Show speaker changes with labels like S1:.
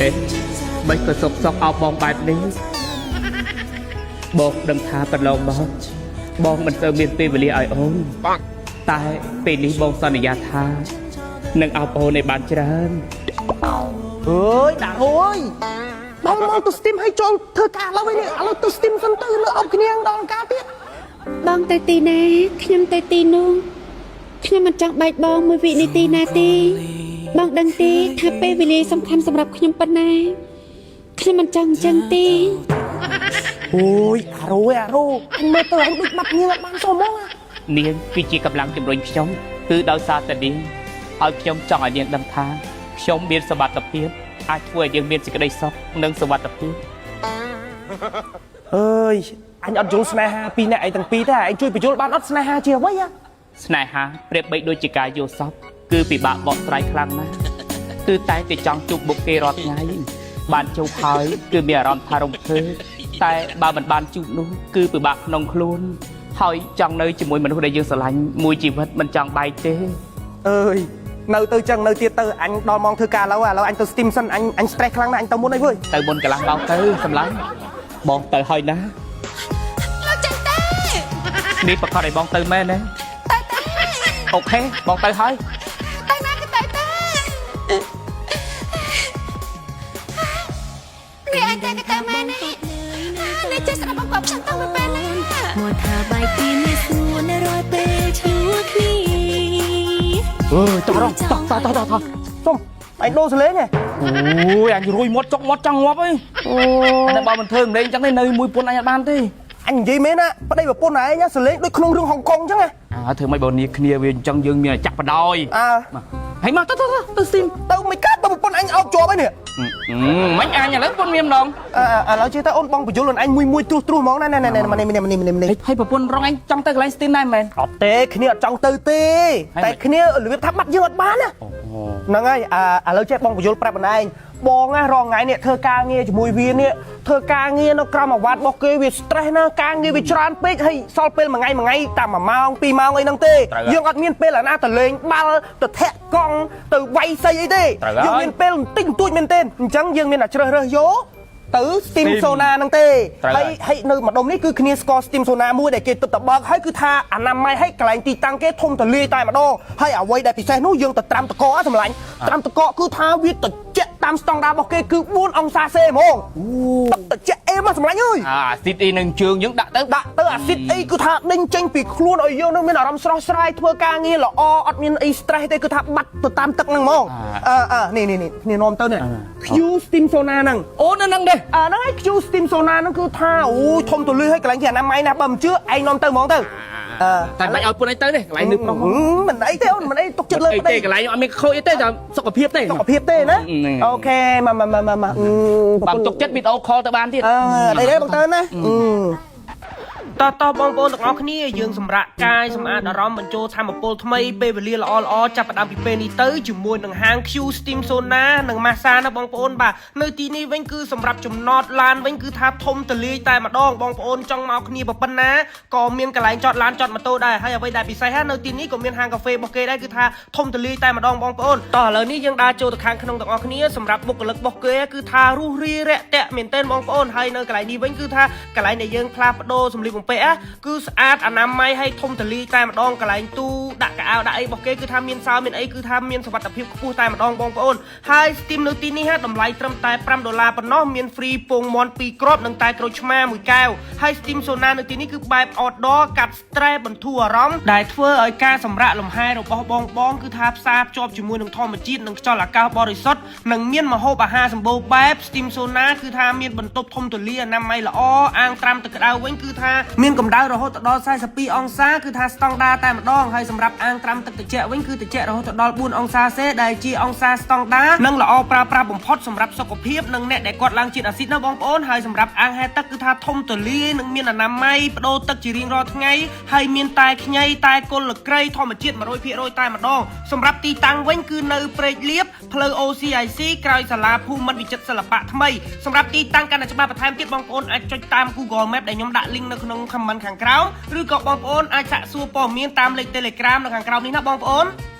S1: អេមិនក៏សុកសុកអោបបងបែបនេះបងដឹងថាកន្លងមកបងមិនសូវមានពេលវេលាឲ្យអូនតែពេលនេះបងសន្យាថានឹងអោបអូនឲ្យបានច្រើន
S2: អើយដាក់អូយដល់មកទៅ steam ឲ្យចូលធ្វើការឡើយនេះឥឡូវទៅ steam សិនទៅលើអបគ្នាដល់ការទៀត
S3: បងទៅទីណាខ្ញុំទៅទីនោះខ្ញុំមិនចង់បែកបងមួយវិនាទីណាទេបងដឹងទេថាពេលវេលាសំខាន់សម្រាប់ខ្ញុំប៉ុណ្ណាខ្ញុំមិនចង់អញ្ចឹងទេ
S2: អូយអារ៉ូអារ៉ូអញមើលទៅអញដូចបាត់ញៀនអត់បានសុំហ្មង
S1: នាងគឺជាកម្លាំងជំរុញខ្ញុំគឺដោយសារតែនាងឲ្យខ្ញុំចង់ឲ្យនាងដឹងថាខ្ញុំមានសមត្ថភាពអាចធ្វើឲ្យយើងមានសេចក្តីសុខនិងសុវត្ថិភាព
S2: អើយអញអត់យល់ស្នេហាពីរអ្នកឯងទាំងពីរទេឯងជួយបញ្យល់បានអត់ស្នេហាជាអ្វីហ៎
S1: ស្នេហាប្រៀបបីដូចជាការយល់សពគឺពិបាកបកស្រាយខ្លាំងណាស់គឺតែតែចង់ជួបមុខគេរាល់ថ្ងៃបានជួបហើយគឺមានអារម្មណ៍ថារំភើបតែបើមិនបានជួបនោះគឺពិបាកក្នុងខ្លួនហើយចង់នៅជាមួយមនុស្សដែលយើងស្រឡាញ់មួយជីវិតមិនចង់បែកទេ
S2: អើយនៅទៅចឹងនៅទៀតទៅអញដល់ម៉ោងធ្វើការឥឡូវឥឡូវអញទៅ steam សិនអញអញ stress ខ្លាំងណាស់អញទៅមុនអីវើយ
S1: ទៅមុនកន្លះម៉ោងទៅសម្លាញ់បងទៅហើយណា
S3: លោកចឹងទេ
S1: នេះប្រកាសឲ្យបងទៅមែនណា
S3: ទៅទេ
S1: OK បងទៅហើយ
S3: ទៅណាក៏ទៅទេនេះឯងតែក៏ទៅមែននេះនេះចេះស្ដាប់បងគាត់ខ្ញុំទៅមួយពេលណា
S4: មកថាបាយពីនេះស្ងួនរាល់ពេលឈ្លោះគ្នា
S2: អើយតោះតោះតោះតោះតោះតោះសុំអញដូរសលេងហ៎
S5: អូយអញរួយមាត់ចុកមាត់ចង់ងាប់អី
S2: អូ
S5: អានេះបើមិនធ្វើមិនលេងអញ្ចឹងទេនៅមួយពុនអញអត់បានទេ
S2: អញនិយាយមែនណាប្តីប្រពន្ធឯងសលេងដូចក្នុងរឿងហុងកុងចឹងណា
S5: អើធ្វើម៉េចបើនាគ្នាវាអញ្ចឹងយើងមានតែចាក់បដ ாய்
S2: អើ
S5: ហើយមកទៅទៅទៅស្ទីម
S2: ទៅមិនកើតទៅប្រពន្ធអញអោបជាប់ហើយនេះ
S5: មិនអញឥឡូវពុនមានម្ដង
S2: អើឥឡូវជឿទៅអូនបងបញ្យលខ្លួនឯងមួយមួយត្រួសត្រួសហ្មងណាណែណែណែនេះនេះនេះនេះ
S5: ហើយប្រពន្ធរងអញចង់ទៅកន្លែងស្ទីមដែរមែន
S2: អត់ទេគ្នាអត់ចង់ទៅទេតែគ្នារបៀបថាបាត់យើងអត់បានណាហ្នឹងហើយឥឡូវចេះបងបញ្យលប្រាប់ខ្លួនឯងបងណារងថ្ងៃនេះធ្វើការងារជាមួយវានេះធ្វើការងារនៅក្រោមអាវ៉ាត់របស់គេវា stress ណាការងារវាច្រើនពេកហើយសល់ពេលមួយថ្ងៃមួយថ្ងៃតាម1ម៉ោង2ម៉ោងអីហ្នឹងទេយើងអត់មានពេលអាណាទៅលេងបាល់ទៅធាក់កង់ទៅវាយសីអីទេយើងមានពេលបន្តិចបន្តួចមែនទេអញ្ចឹងយើងមានតែជ្រើសរើសយកទៅ steam sauna ហ្នឹងទេហើយហើយនៅម្ដុំនេះគឺគ្នាស្គាល់ steam sauna មួយដែលគេទើបតែបើកហើយគឺថាអនាម័យហើយកន្លែងទីតាំងគេធំទលាយតែម្ដងហើយអ្វីដែលពិសេសនោះយើងទៅត្រាំតកកសម្លាញ់ត្រាំតកកគឺថាវាត្រជាក់តាមស្តង់ដាររបស់គេគឺ4អង្សាសេហ្មងទឹកត្រជាក់អេមកសម្លាញ់អើយ
S5: អាស៊ីតអីនឹងជើងយើងដាក់ទៅ
S2: ដាក់ទៅអាស៊ីតអីគឺថាដេញចេញពីខ្លួនឲ្យយើងនឹងមានអារម្មណ៍ស្រស់ស្រាយធ្វើការងារល្អអត់មានអី stress ទេគឺថាបាត់ទៅតាមទឹកហ្នឹងហ្មងអឺអឺនេះនេះនេះគ្នានាំទៅនេះ Q Steam Sauna ហ្នឹង
S5: អូនៅនឹងទេ
S2: អាហ្នឹងឯង Q Steam Sauna ហ្នឹងគឺថាអូយធំទូលាយហើយកន្លែងគេអនាម័យណាស់បើមិនជឿឯងនាំទៅហ្មងទៅអឺ
S5: តែមិនឲ្យពុនអញទៅទេកន្លែងនេះប្រុស
S2: មិនអីទេអូនមិនអីទុកចិត្តលើប្តី
S5: អីទេកន្លែងអត់មានខូចអីទេតែសុខភាពទេ
S2: សុខភាពទេណា OK មកមកមកមក
S5: បើទុកចិត្តវីដេអូ call ទៅបានទៀត
S2: អឺអីទេបងតើណា
S6: តោះតោះបងប្អូនទាំងអស់គ្នាយើងសម្រាកកាយសម្អាតអារម្មណ៍បញ្ចូលធម៌ពលថ្មីពេលវេលាល្អល្អចាប់ផ្ដើមពីពេលនេះទៅជាមួយនឹងហាង Q Steam Sauna និង Massage ណាបងប្អូនបាទនៅទីនេះវិញគឺសម្រាប់ចំណតឡានវិញគឺថាធំទលាយតែម្ដងបងប្អូនចង់មកគ្នាប៉ុណ្ណាក៏មានកន្លែងចតឡានចតម៉ូតូដែរហើយអ្វីដែលពិសេសនៅទីនេះក៏មានហាងកាហ្វេរបស់គេដែរគឺថាធំទលាយតែម្ដងបងប្អូនតោះឥឡូវនេះយើងដើរចូលទៅខាងក្នុងទាំងអស់គ្នាសម្រាប់បុគ្គលិករបស់គេគឺថារុះរាយរាក់ទាក់មែនទែនបងប្អូនហើយនៅកន្លែងនេះវិញគឺថាកន្លែងដែលយើងផ្លាស់ប្ដូរសម្លៀកបំពាក់គឺស្អាតអនាម័យហើយធំទលាយតែម្ដងកន្លែងទូដាក់កៅអៅដាក់អីរបស់គេគឺថាមានសោមានអីគឺថាមានសុវត្ថិភាពខ្ពស់តែម្ដងបងប្អូនហើយ Steam នៅទីនេះហ่ะតម្លៃត្រឹមតែ5ដុល្លារប៉ុណ្ណោះមាន free ពងមាន់2គ្រាប់និងតែក្រូចឆ្មាមួយកែវហើយ Steam Sauna នៅទីនេះគឺបែប outdoor កាត់ stress បន្ធូរអារម្មណ៍ដែលធ្វើឲ្យការសម្រាកលំហែរបស់បងបងគឺថាផ្សារភ្ជាប់ជាមួយនឹងធម្មជាតិនិងខ្យល់អាកាសបរិសុទ្ធនិងមានម្ហូបអាហារសម្បូរបែប Steam Sauna គឺថាមានបន្ទប់ធំទូលាយអនាម័យល្អអាងត្រាំទឹកក្តៅវិញគឺថាមានកម្ដៅរហូតដល់42អង្សាគឺថាស្តង់ដារតែម្ដងហើយសម្រាប់អាងត្រាំទឹកត្រជាក់វិញគឺត្រជាក់រហូតដល់4អង្សាសេដែលជាអង្សាស្តង់ដារនិងល្អប្រើប្រាស់បំផុតសម្រាប់សុខភាពនិងអ្នកដែលគាត់ឡើងជាតិអាស៊ីតណាបងប្អូនហើយសម្រាប់អាងហែលទឹកគឺថាធំទូលាយនិងមានអនាម័យបដូរទឹកជារៀងរាល់ថ្ងៃហើយមានតែខ្ញីតែគល់លក្រៃធម្មជាតិ100%តែម្ដងសម្រាប់ទីតាំងវិញគឺនៅព្រែកលៀបផ្លូវ OCIC ក្រោយសាលាភូមិន្ទវិចិត្រសិល្បៈថ្មីសម្រាប់ទីតាំងកាន់តែច្បាស់បន្ថែមទៀតបងប្អូនអាចចុចតាម Google Map ដែលខ្ញុំដាក់ link នៅក្នុង comment ខាងក្រោមឬក៏បងប្អូនអាចសាកសួរព័ត៌មានតាមលេខ Telegram នៅខាងក្រោមនេះណាបងប្អូន។